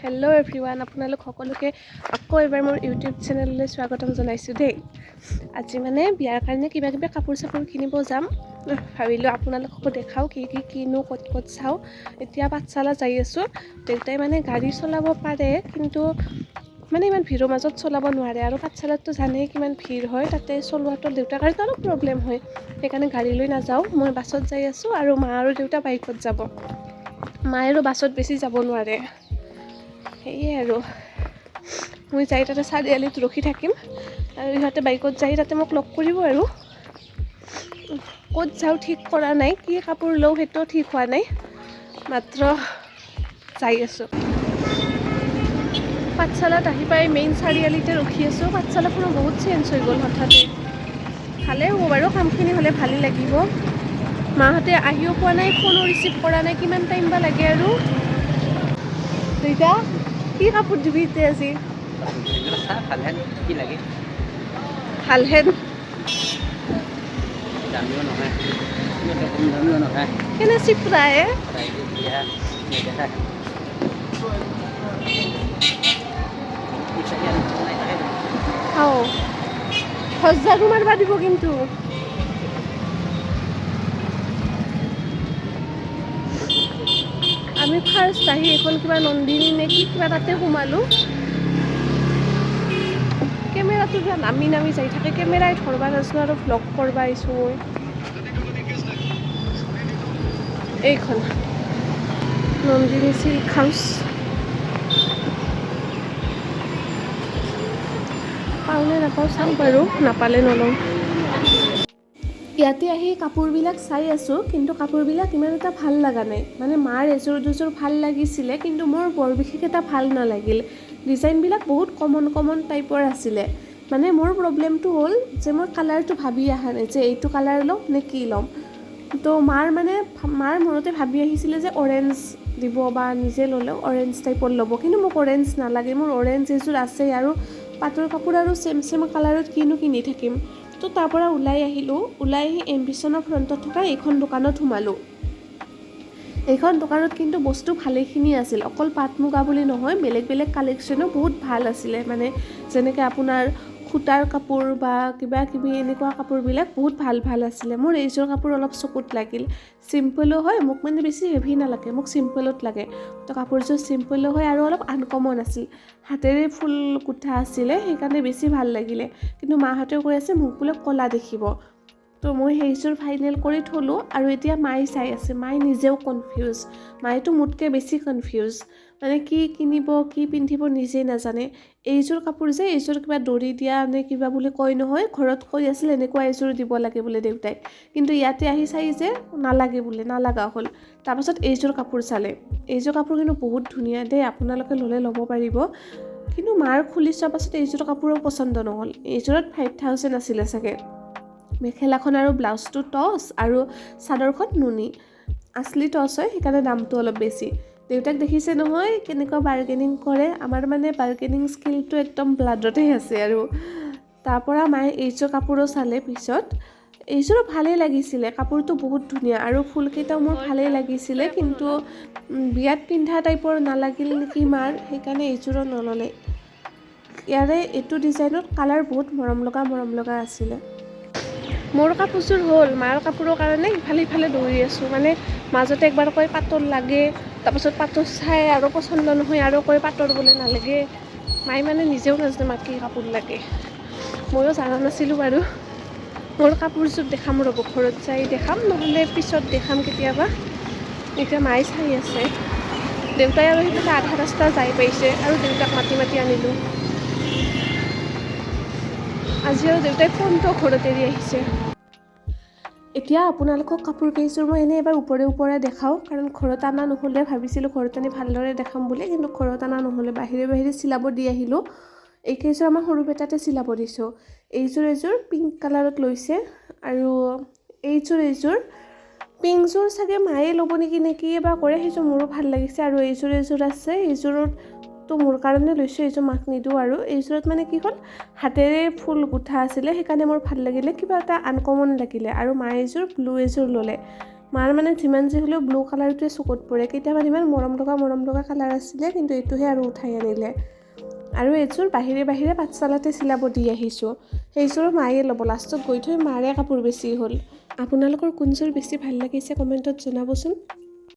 Hello' everyone, আপোনালোক সকলোকে আকৌ এবাৰ মোৰ ইউটিউব চেনেললৈ স্বাগতম জনাইছোঁ দেই। আজি মানে বিয়াৰ কাৰণে কিবা কিবি কাপোৰ চাপোৰ কিনিব যাম, ভাবিলোঁ আপোনালোককো দেখাওঁ কি কি কিনো, ক'ত ক'ত চাওঁ। এতিয়া পাঠশালা যাই আছোঁ। দেউতাই মানে গাড়ী চলাব পাৰে, কিন্তু মানে ইমান ভিৰৰ মাজত চলাব নোৱাৰে, আৰু পাঠশালাততো জানেই কিমান ভিৰ হয়, তাতে চলোৱাটো দেউতাৰ কাৰণে অলপ প্ৰব্লেম হয়, সেইকাৰণে গাড়ী লৈ নাযাওঁ। মই বাছত যাই আছোঁ আৰু মা আৰু দেউতা বাইকত যাব। মায়ে আৰু বাছত বেছি যাব নোৱাৰে। সেয়ে আৰু মই যাই তাতে চাৰিআলিত ৰখি থাকিম আৰু ইহঁতে বাইকত যাই তাতে মোক লগ কৰিব। আৰু ক'ত যাওঁ ঠিক কৰা নাই, কি কাপোৰ লওঁ সেইটোও ঠিক হোৱা নাই, মাত্ৰ যাই আছোঁ। পাঠশালাত আহি পাই মেইন চাৰিআলিতে ৰখি আছোঁ। পাঠশালাখনো বহুত চেঞ্জ হৈ গ'ল হঠাতে। ভালেই হ'ব বাৰু, কামখিনি হ'লে ভালেই লাগিব। মাহঁতে আহিও পোৱা নাই, ফোনো ৰিচিভ কৰা নাই, কিমান টাইম বা লাগে। আৰু দেউতা, কি কাপোৰ দিবি এতিয়া আজি? কি লাগে? ভালহেন। দামীও নহয়, কম দামীও নহয়। কেনে চিপৰাই। নেদেখা। অঁ, সজ্জা মাৰবা দিব কিন্তু। আমি ফাৰ্ষ্ট আহি এইখন কিবা নন্দিনী নে কি কিবা তাতে সোমালোঁ। কেমেৰাটো কিবা নামি নামি যাই থাকে, কেমেৰাই ধৰবা নাজানো আৰু ভ্লগ কৰবা আহিছোঁ মই। এইখন নন্দিনী চিল্ক হাউচ। পাওঁ নে নাপাওঁ চাওঁ বাৰু, নাপালে নলওঁ। ইয়াতে আহি কাপোৰবিলাক চাই আছোঁ, কিন্তু কাপোৰবিলাক ইমান এটা ভাল লগা নাই। মানে মাৰ এযোৰ দুযোৰ ভাল লাগিছিলে, কিন্তু মোৰ বৰ বিশেষ এটা ভাল নালাগিল। ডিজাইনবিলাক বহুত কমন কমন টাইপৰ আছিলে। মানে মোৰ প্ৰব্লেমটো হ'ল যে মই কালাৰটো ভাবি অহা নাই যে এইটো কালাৰ ল'ম নে কি ল'ম। তো মাৰ মানে মাৰ মনতে ভাবি আহিছিলে যে অৰেঞ্জ দিব বা নিজে ল'লেও অৰেঞ্জ টাইপৰ ল'ব, কিন্তু মোক অৰেঞ্জ নালাগে। মোৰ অৰেঞ্জ এযোৰ আছেই আৰু পাটৰ কাপোৰ আৰু ছেম ছেম কালাৰত কিনো কিনি থাকিম। তো তাৰ পৰা ওলাই আহিলোঁ। ওলাই আহি এম্বিশ্যনৰ ফ্ৰণ্টত থকা এইখন দোকানত সোমালোঁ। এইখন দোকানত কিন্তু বস্তু ভালেখিনি আছিল, অকল পাট মুগা বুলি নহয়, বেলেগ বেলেগ কালেকশ্যনো বহুত ভাল আছিলে। মানে যেনেকৈ আপোনাৰ সূতাৰ কাপোৰ বা কিবা কিবি এনেকুৱা কাপোৰবিলাক বহুত ভাল ভাল আছিলে। মোৰ এইযোৰ কাপোৰ অলপ চকুত লাগিল। চিম্পলো হয়, মোক মানে বেছি হেভি নালাগে, মোক চিম্পলত লাগে। তো কাপোৰযোৰ চিম্পলো হয় আৰু অলপ আনকমন আছিল, হাতেৰে ফুল গুঠা আছিলে, সেইকাৰণে বেছি ভাল লাগিলে। কিন্তু মাহঁতেও কৈ আছে মোক বোলে ক'লা দেখিব। তো মই সেইযোৰ ফাইনেল কৰি থ'লোঁ। আৰু এতিয়া মায়ে চাই আছে, মায়ে নিজেও কনফিউজ, মায়েতো মোতকৈ বেছি কনফিউজ, মানে কি কিনিব কি পিন্ধিব নিজেই নাজানে। এইযোৰ কাপোৰ যে এইযোৰ কিবা দৰি দিয়া নে কিবা বুলি কয় নহয়, ঘৰত কৈ আছিল এনেকুৱা এইযোৰ দিব লাগে বোলে দেউতাই, কিন্তু ইয়াতে আহি চাই যে নালাগে বোলে, নালাগা হ'ল। তাৰপাছত এইযোৰ কাপোৰ চালে, এইযোৰ কাপোৰ কিন্তু বহুত ধুনীয়া দেই, আপোনালোকে ল'লে ল'ব পাৰিব। কিন্তু মাৰ খুলি চোৱাৰ পাছত এইযোৰ কাপোৰো পচন্দ নহ'ল। এইযোৰত 5000 আছিলে চাগে। মেখেলাখন আৰু ব্লাউজটো টচ আৰু চাদৰখন নুনি, আচলি টচ হয়, সেইকাৰণে দামটো অলপ বেছি। দেউতাক দেখিছে নহয় কেনেকুৱা বাৰ্গেনিং কৰে, আমাৰ মানে বাৰ্গেনিং স্কিলটো একদম ব্লাডতে আছে। আৰু তাৰপৰা মায়ে এইযোৰ কাপোৰো চালে পিছত, এইযোৰো ভালেই লাগিছিলে, কাপোৰটো বহুত ধুনীয়া আৰু ফুলকেইটাও মোৰ ভালেই লাগিছিলে, কিন্তু বিয়াত পিন্ধা টাইপৰ নালাগিল নেকি মাৰ, সেইকাৰণে এইযোৰো নল'লে। ইয়াৰে এইটো ডিজাইনত কালাৰ বহুত মৰম লগা মৰম লগা আছিলে। মোৰ কাপোৰযোৰ হ'ল, মাৰ কাপোৰৰ কাৰণে ইফালে ইফালে দৌৰি আছোঁ। মানে মাজতে একবাৰ কয় পাটৰ লাগে, তাৰপাছত পাটৰ চাই আৰু পচন্দ নহয়, আৰু কয় পাটৰ বোলে নালাগে। মায়ে মানে নিজেও নাজানে মাক কি কাপোৰ লাগে, ময়ো জানা নাছিলোঁ বাৰু। মোৰ কাপোৰযোৰ দেখাম ৰ'ব, ঘৰত যাই দেখাম, নহ'লে পিছত দেখাম কেতিয়াবা। এতিয়া মায়ে চাই আছে, দেউতাই আৰু সেইফালে আধা ৰাস্তা যাই পাইছে আৰু দেউতাক মাতি মাতি আনিলোঁ। আজি আৰু দেউতাই ফোনটো ঘৰত এৰি আহিছে। এতিয়া আপোনালোকক কাপোৰ কেইযোৰ মই এনেই এবাৰ ওপৰে ওপৰে দেখাওঁ, কাৰণ ঘৰত অনা নহ'লে, ভাবিছিলোঁ ঘৰত আনি ভালদৰে দেখাম বুলি, কিন্তু ঘৰত অনা নহ'লে বাহিৰে বাহিৰে চিলাব দি আহিলোঁ। এইকেইযোৰ আমাৰ সৰু বেটাতে চিলাব দিছোঁ। এইযোৰ এযোৰ পিংক কালাৰত লৈছে আৰু এইযোৰ এযোৰ পিংকযোৰ চাগে মায়ে ল'ব নেকি নে কি বা কৰে, সেইযোৰ মোৰো ভাল লাগিছে। আৰু এইযোৰ এযোৰ আছে, এইযোৰততো মোৰ কাৰণে লৈছোঁ, এইযোৰ মাক নিদিওঁ। আৰু এইযোৰত মানে কি হ'ল, হাতেৰে ফুল গুঠা আছিলে, সেইকাৰণে মোৰ ভাল লাগিলে, কিবা এটা আনকমন লাগিলে। আৰু মায়ে এযোৰ ব্লু এযোৰ ল'লে। মাৰ মানে যিমান যি হ'লেও ব্লু কালাৰটোৱে চকুত পৰে। কেইটামান ইমান মৰম লগা মৰম লগা কালাৰ আছিলে, কিন্তু এইটোহে আৰু উঠাই আনিলে। আৰু এইযোৰ বাহিৰে বাহিৰে পাঠশালাতে চিলাব দি আহিছোঁ। সেইযোৰো মায়ে ল'ব। লাষ্টত গৈ থৈ মাৰে কাপোৰ বেছি হ'ল। আপোনালোকৰ কোনযোৰ বেছি ভাল লাগিছে কমেণ্টত জনাবচোন।